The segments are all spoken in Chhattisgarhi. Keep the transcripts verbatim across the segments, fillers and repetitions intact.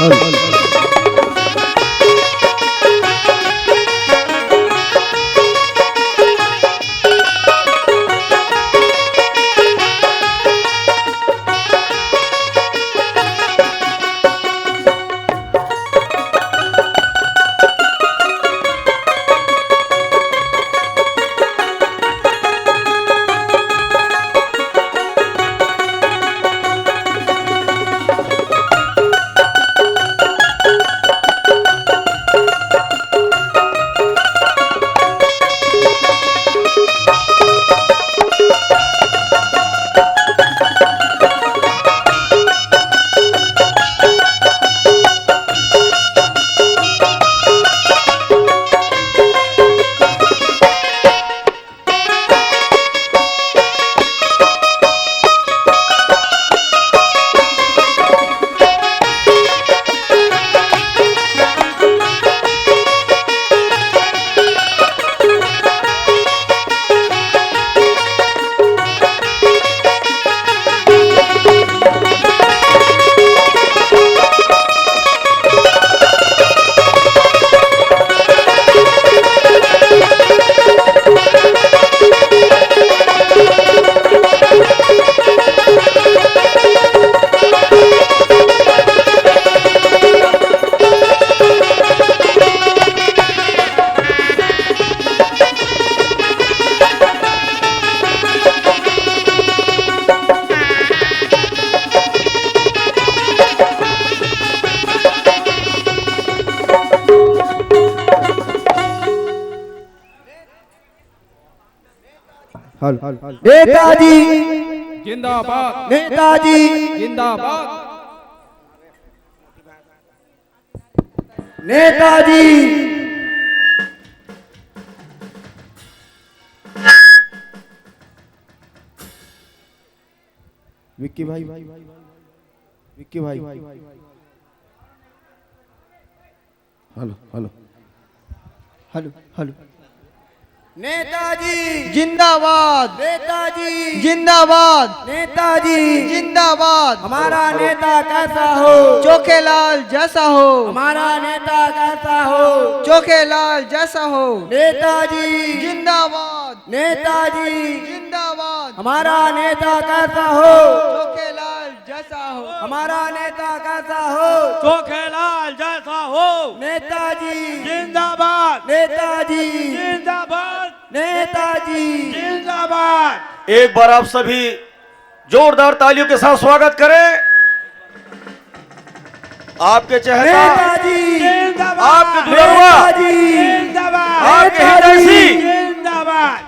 हेलो। नेताजी जिंदाबाद। नेताजी जिंदाबाद। नेताजी। विक्की भाई, विक्की भाई। Hello, hello. Hello, hello. Netaji जिंदाबाद। नेताजी जिंदाबाद। नेताजी जिंदाबाद। हमारा नेता कैसा हो? चोखेलाल जैसा हो। हमारा नेता कैसा हो? चोखेलाल जैसा हो। नेताजी जिंदाबाद। नेताजी जिंदाबाद। हमारा नेता कैसा हो? चोखेलाल जैसा हो। हमारा नेता कैसा हो? चोखेलाल जैसा हो। नेताजी जिंदाबाद। नेताजी जिंदाबाद। नेताजी जिंदाबाद। एक बार आप सभी जोरदार तालियों के साथ स्वागत करें। आपके चहेता, नेताजी जिंदाबाद। आपके दुलरुआ, नेताजी जिंदाबाद। आपके नेताजी हितैषी, जिंदाबाद।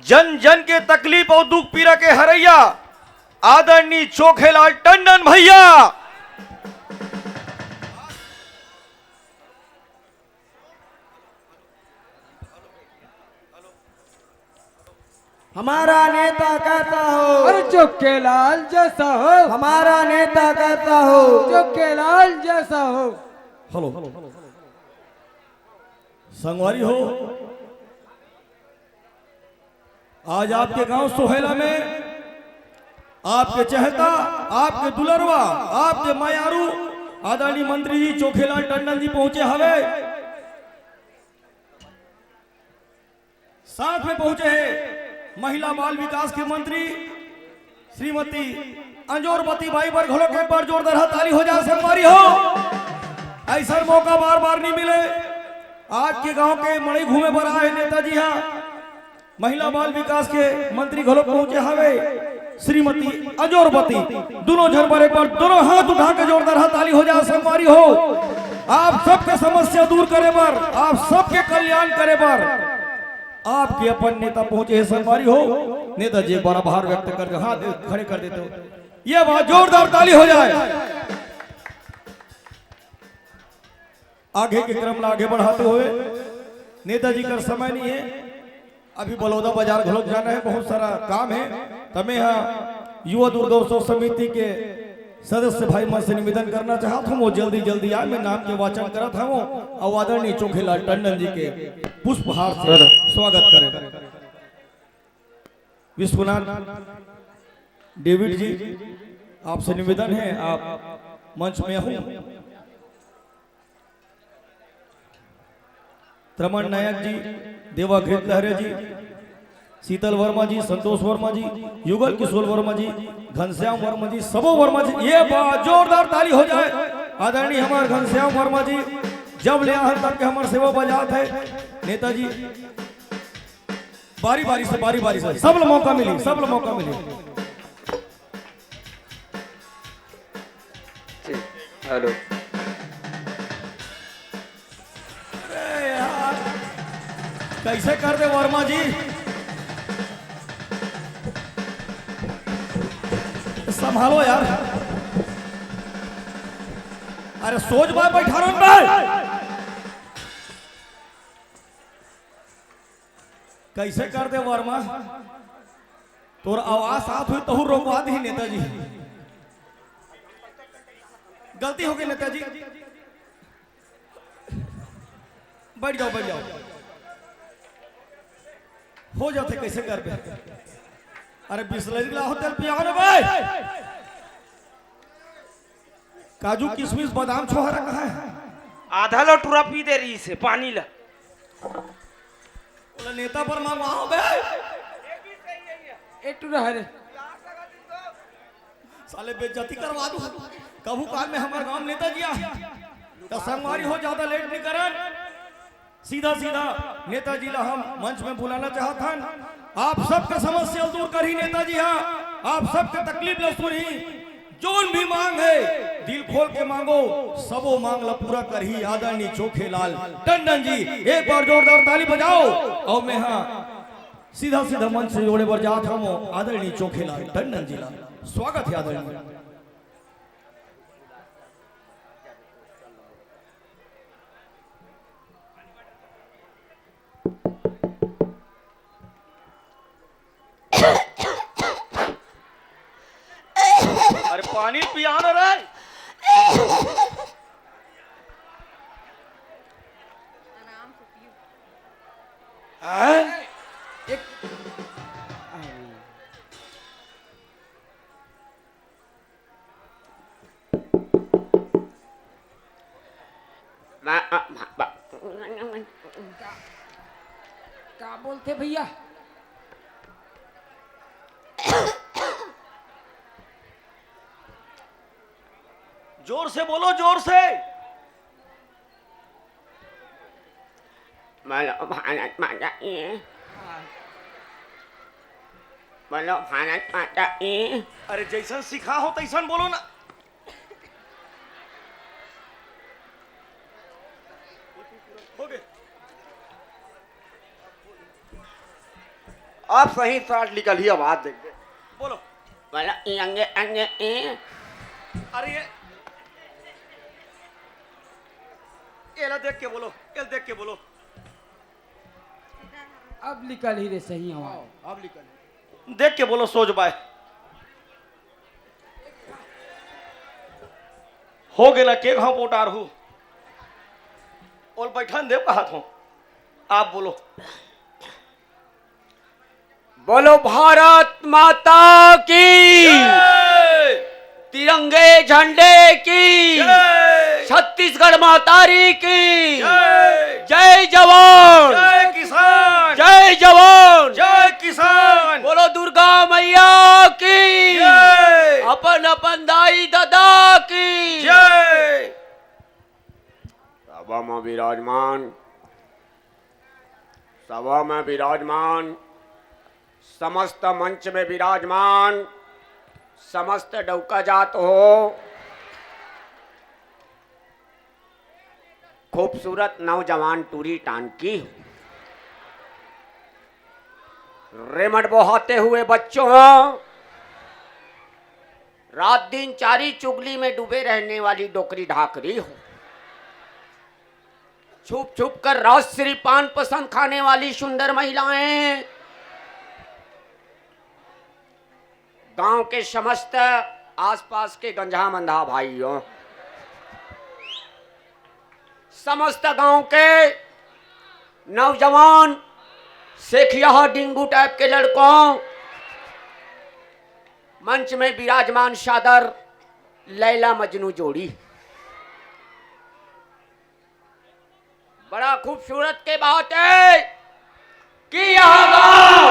जन जन के तकलीफ और दुख पीड़ा के हरैया आदरणीय चोखेलाल टंडन भैया। हमारा नेता कैसा हो? अरे चोखेलाल जैसा हो। हमारा नेता कैसा हो? चोखेलाल जैसा हो। हेलो। संगवारी हो, आज आपके गांव सोहेला में आपके चहेता, आपके दुलरुआ, आपके मयारू आदरणीय मंत्री जी चोखेलाल टंडन जी पहुंचे हवे। साथ में पहुंचे हैं महिला बाल विकास के मंत्री श्रीमती अंजोरवती बाई बर घलो एक बार जोरदार ताली हो जाए संगवारी हो। ऐसा मौका बार बार नहीं मिले। आज के गांव के मड़ई घूमे बर आए नेताजी हा, महिला बाल विकास के मंत्री घलो पहुंचे हवे श्रीमती अंजोरवती। दोनों झन बर एक बार दोनों हाथ उठा के जोरदार ताली हो जाए संगवारी हो। आप सबके समस्या दूर करे बर, आप सबके कल्याण करे बर आपके अपन नेता पहुंचे हे संगवारी हो। नेताजी एक बार आभार व्यक्त कर, हाथ खड़े कर देते हो, ये बात जोरदार ताली हो जाए। आगे के क्रम ला आगे बढ़ाते हुए नेताजी कर समय नहीं है, अभी बलौदा बाजार घलोक जाना है, बहुत सारा काम है। तमे हा युवा दुर्गोत्सव समिति के सदस्य भाई मन से निवेदन करना चाहत हूँ, वो जल्दी जल्दी आए, मैं नाम के वाचन करत हूँ। अउ आदरणीय चोखेलाल टंडन जी के पुष्पहार से स्वागत करें। विश्वनाथ डेविड जी, आपसे निवेदन है, आप मंच में आहू। रमन नायक जी, देवाघृत लहरे जी, शीतल वर्मा जी, संतोष वर्मा जी, युगल किशोर वर्मा जी, घनश्याम वर्मा जी, सबो वर्मा जी, ये बा-, जोरदार ताली हो जाए। आदरणीय हमार घनश्याम वर्मा जी, जब ले आहन तब के हमार सेवा बजात है नेताजी। बारी बारी से, बारी बारी से, सब ला मौका मिली, सब ला मौका मिली। ठीक, हेलो। अरे यार, कैसे कर दे वर्मा जी? संभालो यार। अरे सोच बाय बैठा रहो भाई। कैसे कर दे वर्मा? तोर आवाज साथ हुई तहू रोकवा दी नेताजी। गलती हो गई नेताजी। बैठ जाओ, बैठ जाओ। हो जाते कैसे कर दे। अरे बिसलेरी लाओ तेल पियाओ ना भाई। काजू, किशमिश, बादाम, छोहारा कहाँ है? आधा लो टूरा पी दे रही से पानी ला। बोला नेता पर मांगवाओ बे। ए टूरा हरे। साले बेइज्जती करवा दू। कभू काल में हमार गांव नेताजी आ। तो संगवारी हो, ज्यादा लेट नहीं करन। सीधा सीधा नेताजी ला हम मंच में बुलाना चाहत हन। आप सबके समस्या दूर करही नेताजी हा, आप सबके तकलीफ ला सुनही। जोन भी मांग है, दिल खोल के मांगो, सबो मांग ला पूरा करही आदरणीय चोखेलाल टंडन जी। एक बार जोरदार ताली बजाओ। और मैं हाँ सीधा सीधा मंच से जोड़े बर जात हूँ आदरणीय चोखेलाल टंडन जी ला। स्वागत है आदरणीय। अरे पानी पिया ना रे। हैं? एक का, का बोलथे भैया? जोर से बोलो, जोर से। बोलो भारत माता की। बोलो भारत माता की। अरे जैसन सिखा हो तैसन बोलो ना। हो गए। आप सही साठ निकल ही आवाज देख दे। बोलो। बोलो, ई अंगे, अंगे, ई। अरे ये, एला देख के बोलो, एला देख के बोलो। अब निकल ही रे सही आवाज। हाँ, अब निकल। देख के बोलो, सोच बाय। हो गे ना, के घाव पोटार हूँ। ओल बैठन देव कहत हूँ। आप बोलो। बोलो भारत माता की। जय। तिरंगे झंडे की। जय। छत्तीसगढ़ महतारी की। जय। जय जवान। जय किसान। जय जवान। जय किसान। बोलो दुर्गा मैया की। जय। अपन अपन दाई ददा की। जय। सभा में विराजमान, सभा में विराजमान, समस्त मंच में विराजमान, समस्त डौका जात हो, खूबसूरत नौजवान टूरी टांकी हो, रेमट बहाते हुए बच्चों, रात दिन चारी चुगली में डूबे रहने वाली डोकरी ढाकरी हो, छुप छुप कर राजश्री पान पसंद खाने वाली सुंदर महिलाएं, गांव के समस्त आसपास के गंजा मंदा भाइयों, समस्त गांव के नौजवान सेखिया डिंगू टाइप के लड़कों, मंच में विराजमान सादर लैला मजनू जोड़ी। बड़ा खूबसूरत के बात है कि यह गांव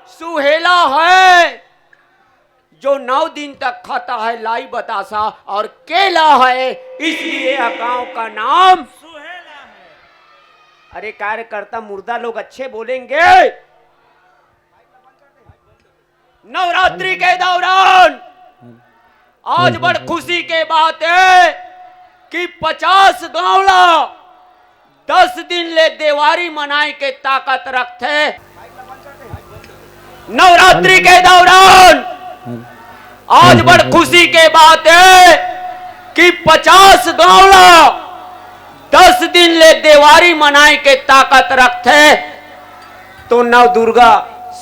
सुहेला है, जो नौ दिन तक खाता है लाई बतासा और केला है, इसलिए यह गांव का नाम सुहेला है। अरे कार्यकर्ता मुर्दा लोग अच्छे बोलेंगे। नवरात्रि के दौरान आज बड़ खुशी के बात है कि पचास गांव ला दस दिन ले देवारी मनाए के ताकत रखथे। नवरात्रि के दौरान आज बड़ खुशी के बात है कि पचास गांव ला दस दिन ले देवारी मनाए के ताकत रखथे। तो नव दुर्गा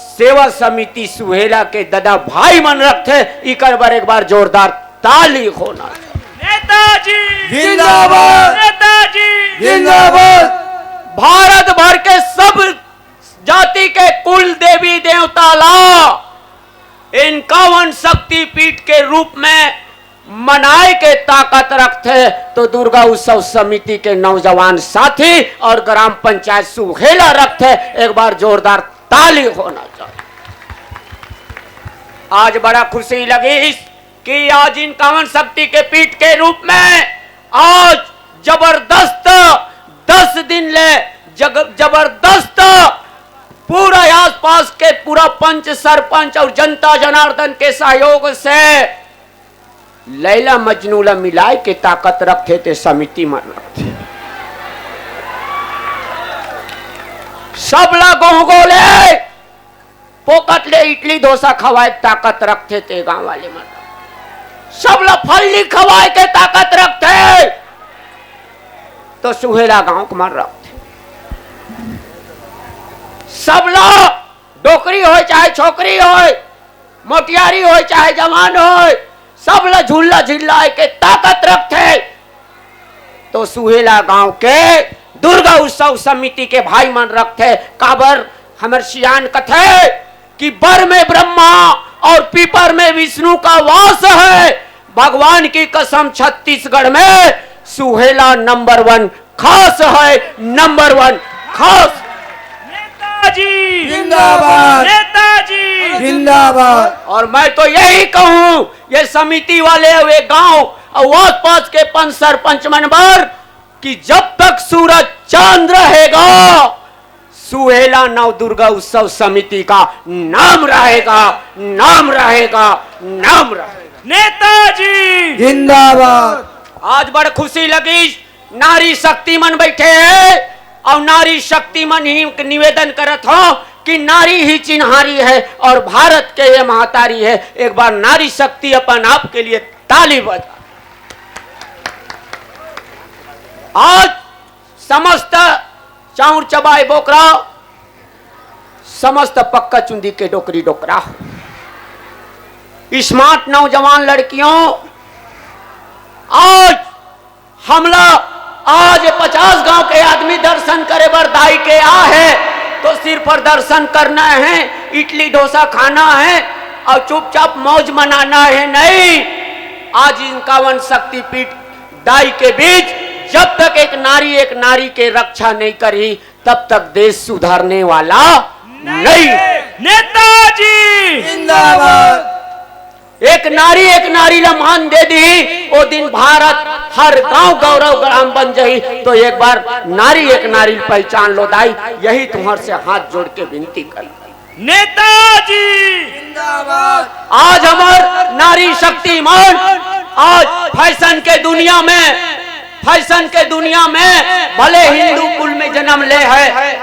सेवा समिति सुहेला के ददा भाई मन रखथे, इकर बर एक बार जोरदार ताली होना चाहिए। नेताजी जिंदाबाद। नेताजी जिंदाबाद। भारत भर के सब जाति के कुल देवी देवता ला इक्यावन शक्तिपीठ के रूप में मनाए के ताकत रखथे, तो दुर्गा उत्सव समिति के नौजवान साथी और ग्राम पंचायत सुहेला रखथे, एक बार जोरदार ताली होना चाहिए। आज बड़ा खुशी लगी कि आज इक्यावन शक्ति के पीठ के रूप में आज जबरदस्त दस दिन ले जग-, जबरदस्त पूरा आसपास के पूरा पंच सरपंच और जनता जनार्दन के सहयोग से लैला मजनू ला मिलाए के ताकत रखथे ते समिति मन रखथे। सब ला गोहगो ले पोकट ले इडली डोसा खवाए के ताकत रखथे ते गांव वाले मन। सब ला फल्ली खवाए के ताकत रखथे तो सुहेला गांव के मन रखथे। सब ला डोकरी होय चाहे छोकरी होय, मोटियारी होय चाहे जवान होय, सब ला झुल्ला झिल्लाए के ताकत रखथे। तो सुहेला गांव के दुर्गा उत्सव समिति के भाई मन रखथे। काबर हमर सियान कथे कि बर में ब्रह्मा और पीपर में विष्णु का वास है। भगवान की कसम, छत्तीसगढ़ में सुहेला नंबर वन खास है, नंबर वन खास। नेताजी जिंदाबाद। नेताजी जिंदाबाद। और मैं तो यही कहूं, ये समिति वाले, वे गांव और आसपास के पंच सरपंच मन बर कि जब तक सूरज चांद रहेगा, सुहेला नव दुर्गा उत्सव समिति का नाम रहेगा, नाम रहेगा, नाम रहेगा। नेताजी जिंदाबाद। आज बड़ खुशी लगी, नारी शक्ति मन बैठे हैं और नारी शक्ति मन ही निवेदन करत हो कि नारी ही चिन्हारी है और भारत के ये महतारी है। एक बार नारी शक्ति अपन आप के लिए ताली बजा। आज समस्त चाउर चबाए बोकरा, समस्त पक्का चुंदी के डोकरी डोकरा, स्मार्ट नौजवान लड़कियों, आज हमला आज पचास गांव के आदमी दर्शन करे बर दाई के आ है, तो सिर्फ दर्शन करना है, इडली डोसा खाना है और चुपचाप मौज मनाना है। नहीं, आज इक्यावन शक्तिपीठ दाई के बीच जब तक एक नारी एक नारी के रक्षा नहीं करी, तब तक देश सुधरने वाला नहीं। नेताजी जिंदाबाद। एक नारी एक नारी ला मान दे दी, ओ दिन भारत हर गांव गौरव ग्राम बन जाही। तो एक बार नारी एक नारी पहचान लो दाई, यही तुम्हार से हाथ जोड़ के विनती कर। नेताजी जिंदाबाद। आज हमर नारी शक्ति मन आज फैशन के दुनिया में, फैशन के दुनिया में भले हिंदू कुल में जन्म ले है,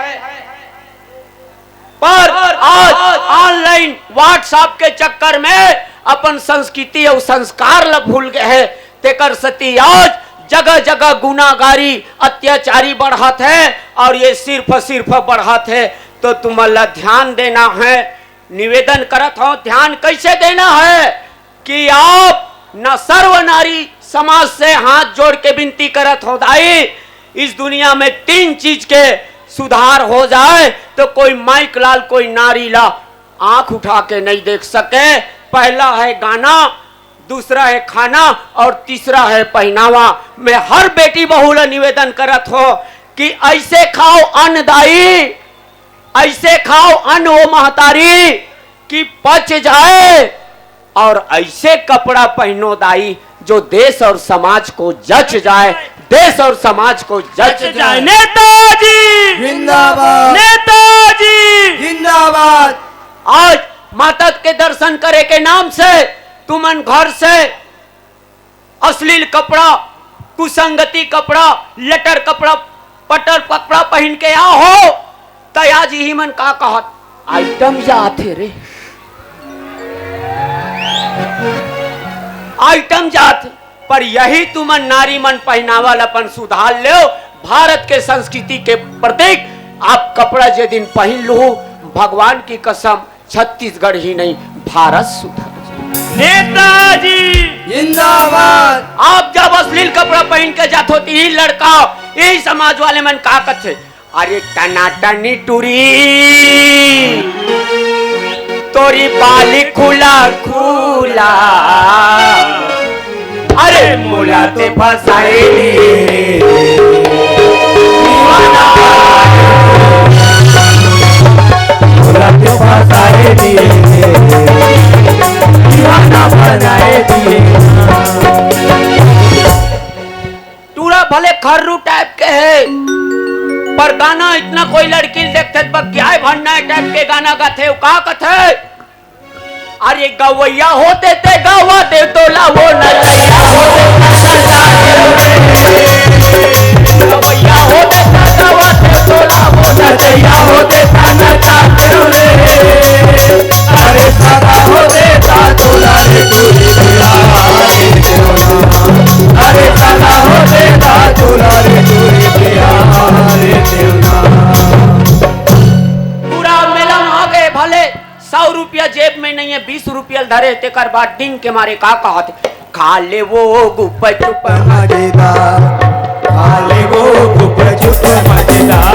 पर आज ऑनलाइन WhatsApp के चक्कर में अपन संस्कृति अउ संस्कार ला भूल गए हैं। तेकर सेती आज जगह जगह गुनागारी, अत्याचारी बढ़त है और ये सिर्फ सिर्फ बढ़त है। तो तुमन ला ध्यान देना है, निवेदन करत हूँ। ध्यान कैसे देना है कि आप न सर्व नारी समाज से हाथ जोड़ के विनती करत हूँ, दाई, इस दुनिया में तीन चीज के सुधार हो जाए तो कोई माइक लाल कोई नारी ला आंख उठा के नहीं देख सके। पहला है गाना, दूसरा है खाना और तीसरा है पहनावा। मैं हर बेटी बहू ला निवेदन करत हो कि ऐसे खाओ अन्न दाई, ऐसे खाओ अन्न ओ महतारी कि पच जाए, और ऐसे कपड़ा पहनो दाई जो देश और समाज को जच जाए, देश और समाज को जच जाए। नेताजी जिंदाबाद। नेताजी जिंदाबाद। आज माता के दर्शन करे के नाम से तुमन घर से अश्लील कपड़ा, कुसंगति कपड़ा, लटर कपड़ा, पटर कपड़ा पहन के आहो, त आज इही मन का कहत, आइटम जात हे रे, आइटम जात। पर यही तुमन नारी मन पहनावा ल अपन सुधार लेव। भारत के संस्कृति के प्रतीक आप कपड़ा जे दिन पहन लू, भगवान की कसम, छत्तीसगढ़ ही नहीं, भारत सुधर जाए। नेताजी जिंदाबाद। आप जब अश्लील कपड़ा पहन के जात होती ही लड़का, यही समाज वाले मन का कथे, अरे टनाटनी टूरी, तोरी बाली खुला खुला, अरे मोला ते फसाए दीवाना, मोला ते फसाए दीवाना बनाए दिए। टूरा भले खर्रू टाइप के हे, पर गाना इतना कोई लड़की ल देखथे त बगियाए भंडाए टाइप के गाना गाथे। का कथे? अरे गवैया होते ते गावा दे तोला वो नचैया होते ते नचा दे रे। गवैया होते ते गावा दे तोला वो नचैया होते ते नचा दे रे। अरे साला होते ता तोला रे टूरी पिया रे देवना। अरे साला होते ता तोला रे टूरी पिया रे देवना। पूरा मेला में आ गए भले सौ रुपया जेब में नहीं है, बीस रुपया धरे, तेकर बाद डिंग के मारे का कहत, खा ले वो गुप चुप मजेदार, खा ले वो गुप चुप मजेदार,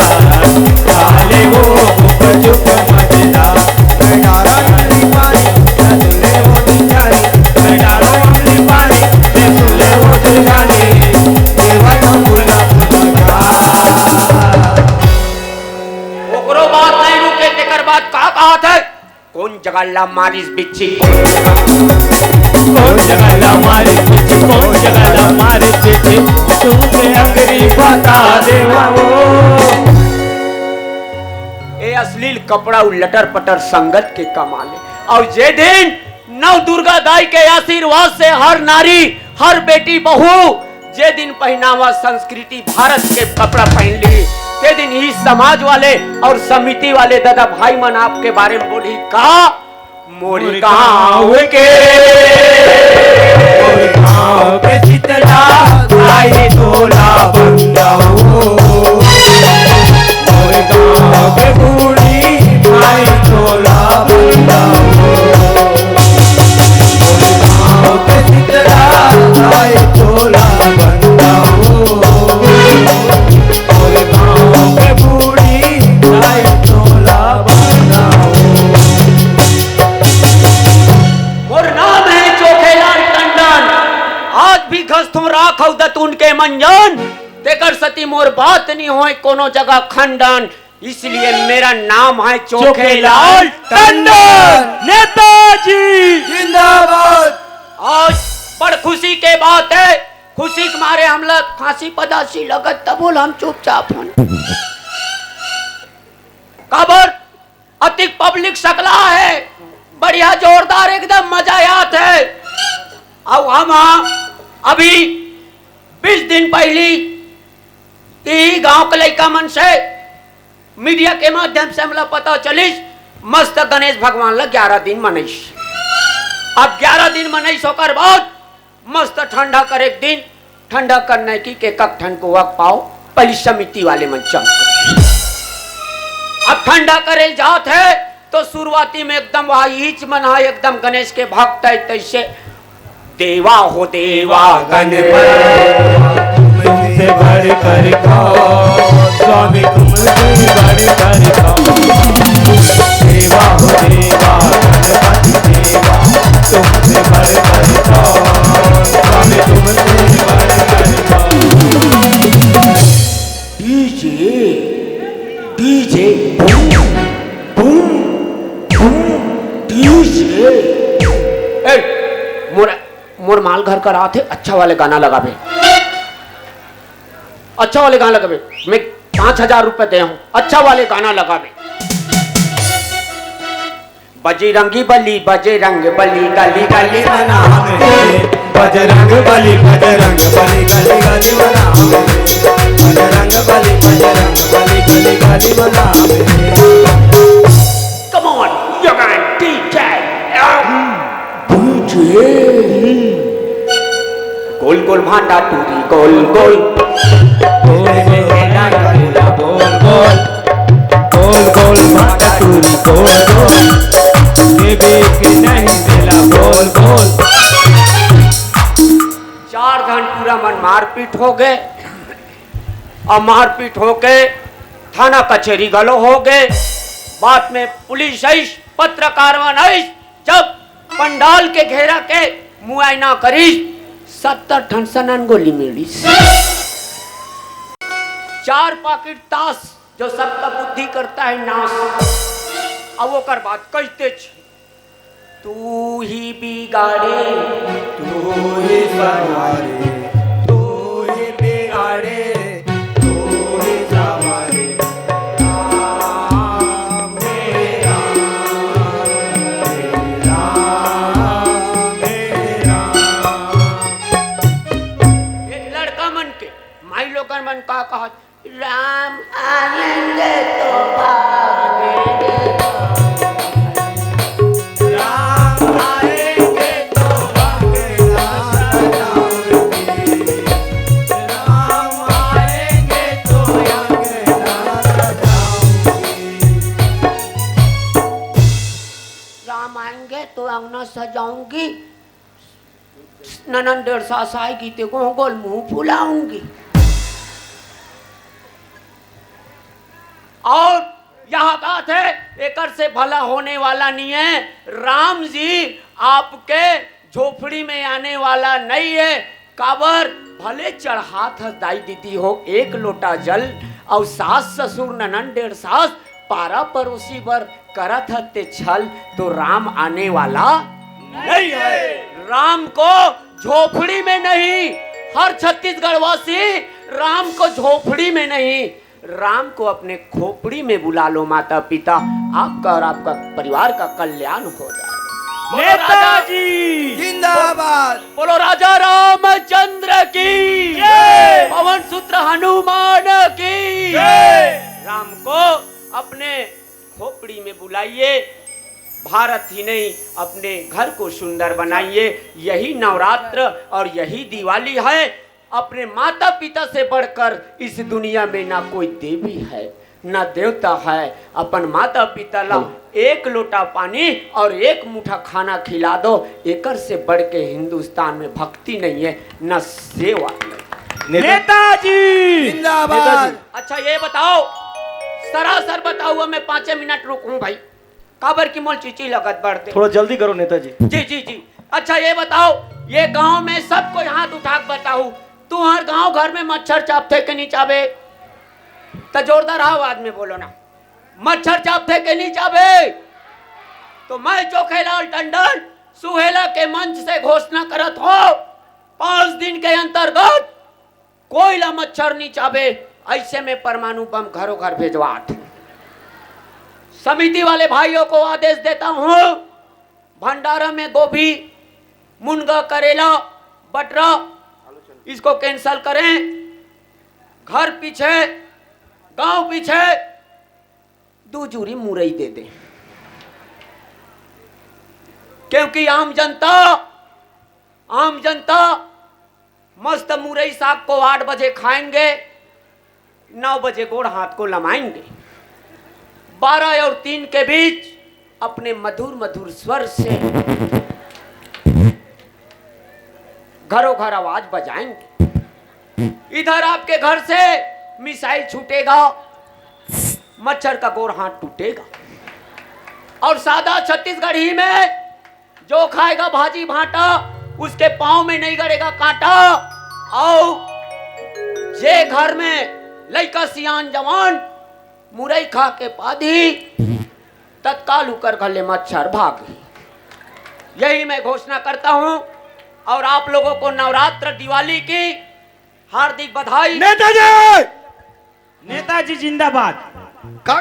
खा ले वो गुप चुप मजेदार। मैं डारा अमली पानी, मैं सुन ले वो दिलजानी, मैं डारा अमली पानी, मैं सुन ले वो दिलजानी। देवा ना मुल्ला मजेदार। ओकरो बात नहीं रुके, तेकर बाद का कहत हे? कोन जगह ला मारिस बिच्छी, कोन जगह ला मारिस बिच्छी, कोन जगह ला मारिस बिच्छी, तू के अंगरी बता देवा वो। ए अश्लील कपड़ा उ लटर पटर संगत के कमाल हे। अउ जे दिन नव दुर्गा दाई के आशीर्वाद से हर नारी, हर बेटी बहू जे दिन पहनावा संस्कृति भारत के कपड़ा पहन ली, ते दिन ही समाज वाले और समिति वाले दादा भाई मन आपके बारे में बोली का, मोरी गाँव के, मोरी गाँव के शीतला, आई तोला बंदाओ। मोर गाँव के बूढ़ी माई चोला बंदा हो। मोर गाँव के शीतला माई चोला बंदा हो। मोर गाँव के बूढ़ी माई चोला बंदा हो। मोर नाम है चोखेलाल टंडन। आज भी घसथों राख अउ दतून के मंजन। तेकर सती मोर बात नी होय कोनो जगह खंडन, इसलिए मेरा नाम है चोखेलाल टंडन। नेताजी जिंदाबाद। आज बड़ खुशी के बात है, खुशी के मारे हमला खांसी पदासी लगत, तबो ल हम चुपचाप हन। काबर अतिक पब्लिक सकला है, बढ़िया जोरदार एकदम मजा आत है। अउ हम अभी बीस दिन पहिली इही गांव के लइका मन से मीडिया के माध्यम से हमला पता चलिस, मस्त गणेश भगवान ला ग्यारह दिन मनइस। अब ग्यारह दिन मनइस ओकर बाद मस्त ठंडा करे के दिन, ठंडा करने की के कक ठन को वक पाओ, पहली समिति वाले मन चमक। अब ठंडा करे जात है तो शुरुआती में एकदम वहा ईच मन हा एकदम गणेश के भक्त है, तैसे देवा हो देवा गणपति, तुमसे बढ़कर कौन, स्वामी तुमसे बढ़कर कौन। देवा हो देवा, गणपति देवा, तुमसे बढ़कर कौन, स्वामी तुमसे बढ़कर कौन। DJ, DJ, boom, boom, boom, DJ. ए, मोर, मोर माल घर कर आथे, अच्छा वाले गाना लगाबे। अच्छा वाले गाना लगाबे। मैं पाँच हजार रुपए दे हूँ, अच्छा वाले गाना लगाबे। बजरंगी बली, बजरंग बली, गली गली मनावे। बजरंग बली, बजरंग बली, गली गली मनावे। बजरंग बली, बजरंग बली, गली गली मनावे। Come on, you can D J. DJ. गोल गोल भांटा टूरी गोल गोल। गोल गोल भांटा टूरी गोल गोल। गोल गोल भांटा टूरी गोल गोल। देवे के नहीं देला बोल बोल। चार घंटा पूरा मन मारपीट हो गए, और मारपीट होके थाना कचेरी घलो हो गए। बाद में पुलिस आइस, पत्रकार मन आइस, जब पंडाल के घेरा के मुआयना करिस, सत्तर ठन सनन गोली मिलिस। चार पाकिट तास, जो सबका बुद्धि करता है नाश। अब ओकर बाद कहितेच, तू ही बिगाड़े, तू ही संवारे, तू ही बिगाड़े, तू ही संवारे। राम हे राम, हे राम, हे राम। ये लड़का मन के माई लोगन मन का कहत, राम आएंगे तो भागेंगे। राम आएंगे तो भागेंगे। राम आएंगे तो भागेंगे। राम आएंगे तो अंगना सजाऊंगी, ननन डेढ़ सास आएगी ते गोल गोल मुंह फुलाऊंगी। और यहाँ बात है, एकर से भला होने वाला नहीं है। राम जी आपके झोपड़ी में आने वाला नहीं है। काबर भले चढ़ात हस दाई दीदी हो एक लोटा जल, और सास ससुर ननन डेढ़ सास पारा परोसी बर करत हते छल, तो राम आने वाला नहीं है। राम को झोपड़ी में नहीं, हर छत्तीसगढ़ वासी राम को झोपड़ी में नहीं, राम को अपने खोपड़ी में बुला लो माता पिता, आपका और आपका परिवार का कल्याण हो जाए। बोलो राजा नेताजी जिंदाबाद। बोलो राजा रामचंद्र की जय। पवन सूत्र हनुमान की जय। राम को अपने खोपड़ी में बुलाइए। भारत ही नहीं, अपने घर को सुंदर बनाइए। यही नवरात्र और यही दिवाली है। अपने माता पिता से बढ़कर इस दुनिया में ना कोई देवी है, ना देवता है। अपन माता पिता ला एक लोटा पानी और एक मुट्ठा खाना खिला दो, एकर से बढ़ के हिंदुस्तान में भक्ति नहीं है, ना सेवा। नेताजी जिंदाबाद। नेताजी। अच्छा, ये बताओ, सरासर बताओ, मैं पाँचे मिनट रुकूं भाई, काबर की मोल चीची लगत बढ़ते। थोड़ा जल्दी करो नेताजी। जी, जी, जी। अच्छा, ये बताओ, ये गांव में सबको हाथ उठा के बताओ, तुम्हार गांव घर में मच्छर चापथे के नहीं चाबे? तो जोरदार आवाज में बोलो ना, मच्छर चापथे के नहीं चाबे? तो मैं जोखेलाल टंडन सुहेला के मंच से घोषणा करत हो, पांच दिन के अंतर्गत कोई ला मच्छर नहीं चाबे, ऐसे में परमाणु बम घरों घर भेजवात। समिति वाले भाइयों को आदेश देता हूं, भंडारा में गोभी, मुनगा, करेला, बटरा, इसको कैंसिल करें। घर पीछे, गांव पीछे दू जूरी मुरई दे दे, क्योंकि आम जनता, आम जनता मस्त मुरई साग को आठ बजे खाएंगे, नौ बजे गोड़ हाथ को लमाएंगे। बारह और तीन के बीच अपने मधुर मधुर स्वर से घरों घर आवाज बजाएंगे। इधर आपके घर से मिसाइल छूटेगा, मच्छर का गोड़ हाथ टूटेगा। और सादा छत्तीसगढ़ी में जो खाएगा भाजी भाटा, उसके पाँव में नहीं गड़ेगा कांटा। और जे घर में लइका सियान जवान मुरई खा के पादी, तत्काल उकर घर ले मच्छर भागी। यही मैं घोषणा करता हूं और आप लोगों को नवरात्र दिवाली की हार्दिक बधाई। नेताजी। नेताजी जिंदाबाद। का?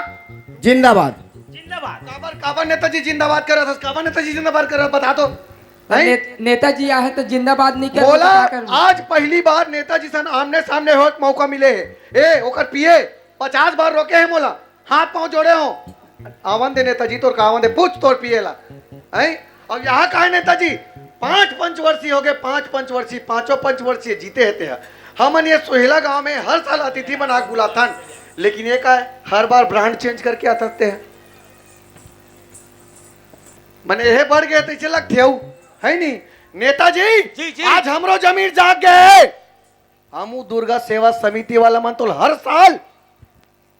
जिंदाबाद। जिंदाबाद। काबर काबर नेताजी जिंदाबाद करत हस? काबर नेताजी जिंदाबाद करत, बता तो। नहीं? ने, नेताजी आहे तो जिंदाबाद नहीं कर बोला। का करबो? आज पहली बार नेताजी सन आमने सामने होए के मौका मिले हे। ए ओकर पीए पचास बार रोके हे मोला, हाथ पांव जोड़े हो। आवन दे नेताजी, तोर का आवन दे, पूछ तोर पीए ला। हैं? और यहाँ का है नेताजी? पांच पंचवर्षीय हो गए, पांच पंचवर्षीय, पांचों पंचवर्षीय जीते हेते हैं। हमन ये सोहेला गांव में हर साल अतिथि बना के बुलाथन, लेकिन ये का है, हर बार ब्रांड चेंज करके आते हैं। मने यह बढ़ गए तैसे लगते हो, है नहीं? नेताजी, जी, जी। आज हमरो जमीर जाग गए। हमू दुर्गा सेवा समिति वाला मन तो हर साल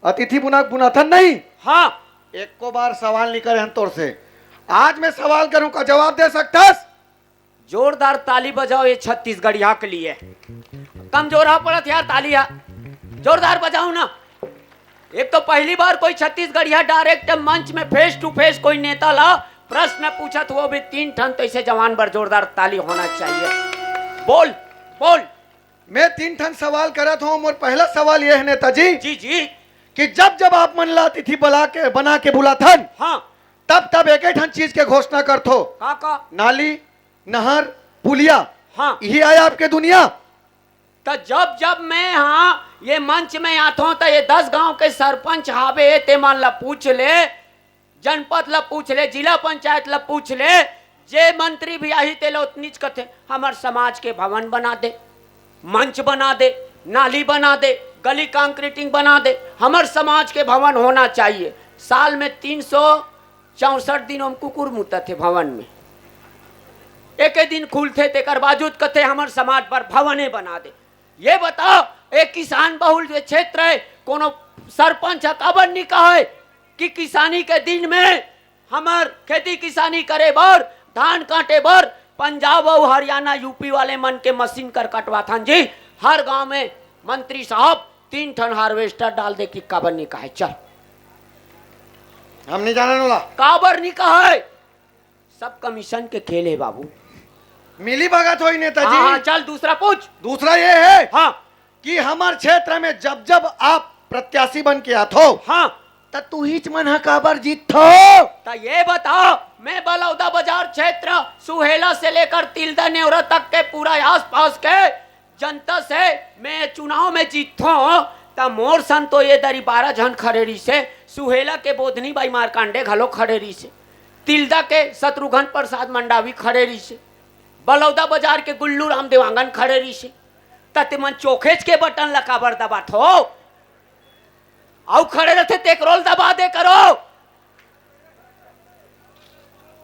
अतिथि बुना बुनाथन नहीं। हाँ, एको बार सवाल नहीं करे हन तोर से। आज मैं सवाल करूं का जवाब दे सकतस? जोरदार ताली बजाओ ये छत्तीसगढ़िया के लिए। कमजोरा पड़त यार ताली हा। जोरदार बजाओ ना। एक तो पहली बार कोई छत्तीसगढ़िया डायरेक्ट मंच में फेस टू फेस कोई नेता ला प्रश्न पूछत हो भी तीन ठन, तो इसे जवान बर जोरदार ताली होना चाहिए। बोल, बोल। मैं तीन ठन सवाल करत हूं। मोर पहला सवाल यह है नेताजी जी जी। कि जब जब आप मन ला अतिथि बुला के बना के बुलाथन, हाँ। तब तब एक ही ठन चीज के घोषणा करथो। का का? नाली, नहर, पुलिया। हाँ। यही आया आपके दुनिया। त जब जब मैं हाँ ये मंच में आथों त ये दस गांव के सरपंच हावे ते मन ला पूछ ले, जनपद ला पूछ ले, जिला पंचायत ला पूछ ले, जे मंत्री भी आही तेला ओतनीच कथे, हमर समाज के भवन बना दे, मंच बना दे, नाली बना दे, गली कंक्रीटिंग बना दे, हमर समाज के भवन होना चाहिए। साल में तीन सौ चौसठ दिन हम कुकुर मुतत हे भवन में, एके दिन खुलथे तेकर बावजूद कथे हमर समाज बर भवने बना दे। ये बता, एक किसान बहुल ये क्षेत्र है, कोनो सरपंच ह काबर नहीं कहा है कि किसानी के दिन में हमर खेती किसानी करे बर, धान काटे बर पंजाब अउ हरियाणा, यूपी वाले मन के मशीन कर कटवाथन जी। हर गांव में मंत्री साहब तीन ठन हार्वेस्टर डाल दे कि काबर नहीं कहा है? चल, हम नहीं जाना नोला। काबर नहीं कहा है? सब कमीशन के खेल है बाबू। मिली भगत होई नेताजी। हाँ, हाँ, चल दूसरा पूछ। दूसरा ये है हाँ, कि हमार क्षेत्र में जब जब आप प्रत्याशी बन के आथो, हाँ। त तू हीच मन ह काबर जीतथो? त ये बता, मैं बलौदा बाजार क्षेत्र सुहेला से लेकर तिल्दा नेवरा तक के पूरा आसपास के जनता से मैं चुनाव में जीतथो, त मोर सन तो ये दरी बारह झन खड़े रहिसे, सुहेला के बोधनी बाई मारकांडे घलो खड़े रहिसे, तिल्दा के शत्रुघ्न प्रसाद मंडावी खड़े रहिसे, बलौदा बाजार के गुल्लू राम देवांगन खड़े रहिसे, त ते मन चोखेच के बटन ला काबर दबाथो? अउ खड़े रहते तेकरोल दबा दे करो।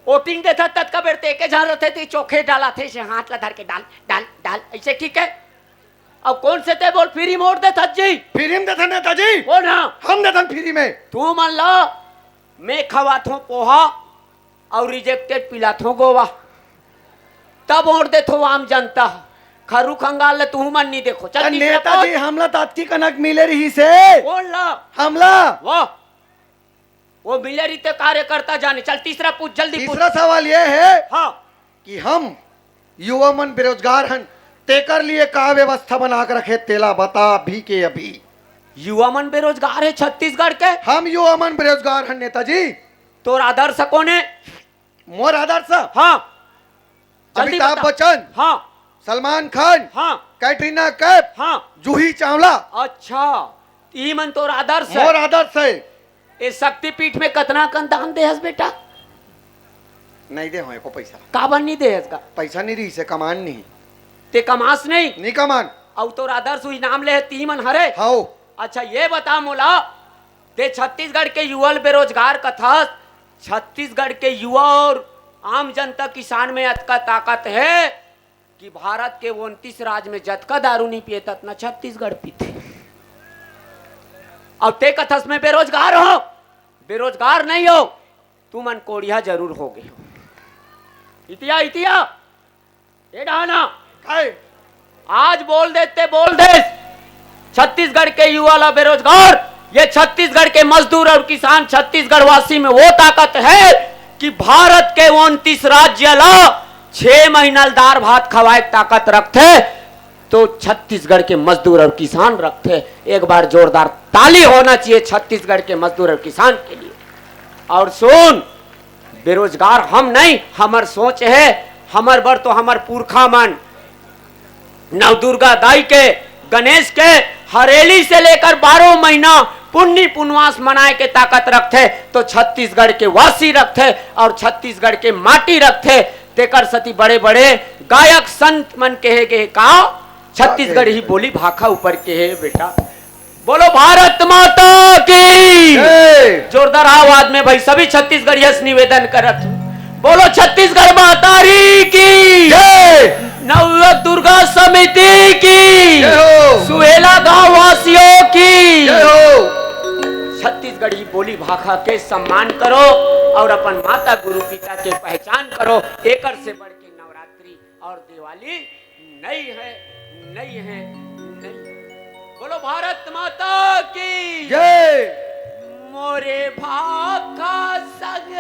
वोटिंग देथस ततका बेर ते एके झन रथे, ते चोखे डालाथे, से हाथ ला धर के डाल, डाल, डाल, ऐसे ठीक है। अब कौन से ते बोल फ्री मोड़ देथस जी? फ्री में देथन नेताजी। बोल ना। हम देथन फ्री में। तू मन ला मैं खवाथों पोहा और रिजेक्टेड पिलाथों गोवा, तब वोट देथो आम जनता। खरू खंगाल ले तू मन नहीं देखो। चल अरे तीसरा नेताजी, पूछ। हमला तातकी कनक मिले रही से। बोल ना। हमला। वाह, वो मिले रीते कार्यकर्ता जाने। चल तीसरा पूछ, जल्दी पूछ। तीसरा सवाल ये है हाँ, कि हम युवा मन बेरोजगार हन, तेकर लिए का व्यवस्था बना के रखे, तेला बता अभी के अभी। युवा मन बेरोजगार है छत्तीसगढ़ के। हम युवा मन बेरोजगार हन नेताजी। तोर आदर्श कौन है? मोर आदर्श हाँ, जल्दी अमिताभ बता। बच्चन, हाँ, सलमान खान, हाँ, कैटरीना कैफ, हाँ। जूही चावला। अच्छा, ई मन तोर आदर्श है। मोर आदर्श है। ए शक्तिपीठ में कतना कन दान दे हस बेटा? नहीं दे हो एको पैसा। काबर नहीं दे हस का? पैसा नहीं रही से, कमान नहीं। ते कमास नहीं। नहीं कमान। अउ तोर आदर्श हुई नाम ले है, ती मन हरे। हाओ। अच्छा, ये बता मोला, ते छत्तीसगढ़ के युवा ल बेरोजगार कथस, छत्तीसगढ़ के युवा और आम जनता किसान में अतका ताकत है कि भारत के उनतीस राज्य में जतका दारू नहीं पिए, ततना छत्तीसगढ़ पीथे। अब ते कथस मैं बेरोजगार हो, बेरोजगार नहीं हो, तुमन कोड़िया जरूर हो गए हो। इतिया इतिया, ए डहाना, काय? आज बोल देते, बोल दे। छत्तीसगढ़ के युवा ला बेरोजगार, ये छत्तीसगढ़ के मजदूर और किसान, छत्तीसगढ़ वासी में वो ताकत है कि भारत के उनतीस राज्य ला छह महीना दार भात खवाए के ताकत रखथे, तो छत्तीसगढ़ के मजदूर और किसान रखथे। एक बार जोरदार ताली होना चाहिए छत्तीसगढ़ के मजदूर और किसान के लिए। और सुन, बेरोजगार हम नहीं, हमर सोच है, हमर बर तो हमर पुरखा मन नवदुर्गा दाई के, गणेश के, हरेली से लेकर बारह महीना पुन्नी पुनवास मनाए के ताकत रखथे, तो छत्तीसगढ़ के वासी रखथे और छत्तीसगढ़ के माटी रखथे। तेकर सती बड़े बड़े गायक संत मन कहे गए का, छत्तीसगढ़ ही बोली भाखा ऊपर के है बेटा। बोलो भारत माता की। जोरदार आवाज में भाई सभी छत्तीसगढ़िया से निवेदन करत हूँ, बोलो छत्तीसगढ़ माता री की। नवयुवक दुर्गा समिति की। सुहेला गांव वासियों की। छत्तीसगढ़ी बोली भाखा के सम्मान करो और अपन माता गुरु पिता के पहचान करो। एकर से बढ़ के नवरात्रि और दिवाली नहीं है, नहीं है, नहीं। बोलो भारत माता की। मोरे भाखा संग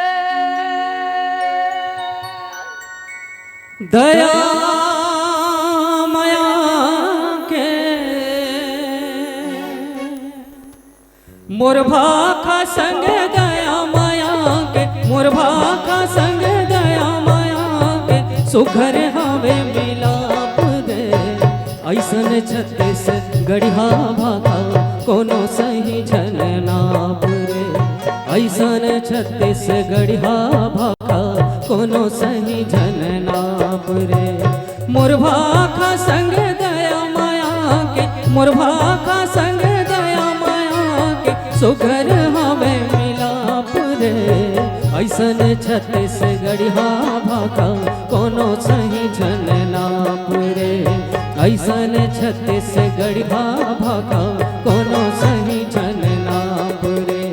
दया मया के, मोर भाखा संग दया मया के, मोर भाखा संग दया मया के, सुघर हवे मिलाप रे। ऐसन छत्तीसगढ़िया भाखा कोनो सही झन नाप रे। ऐसन छत्तीसगढ़िया भाखा कोनो सही झन नाप रे। मोर भाखा संग दया मया के, मोर भाखा संग दया मया के, सुघर हवे मिलाप रे। ऐसन छत्तीसगढ़िया भाखा कोनो सही झन नाप रे। ऐसन छत्तीसगढ़िया भाखा कोनो सही झन नाप रे।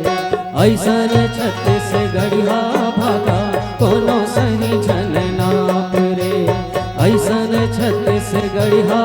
ऐसन छत्तीसगढ़िया भाखा कोनो सही झन नाप रे। ऐसन छत्तीसगढ़िया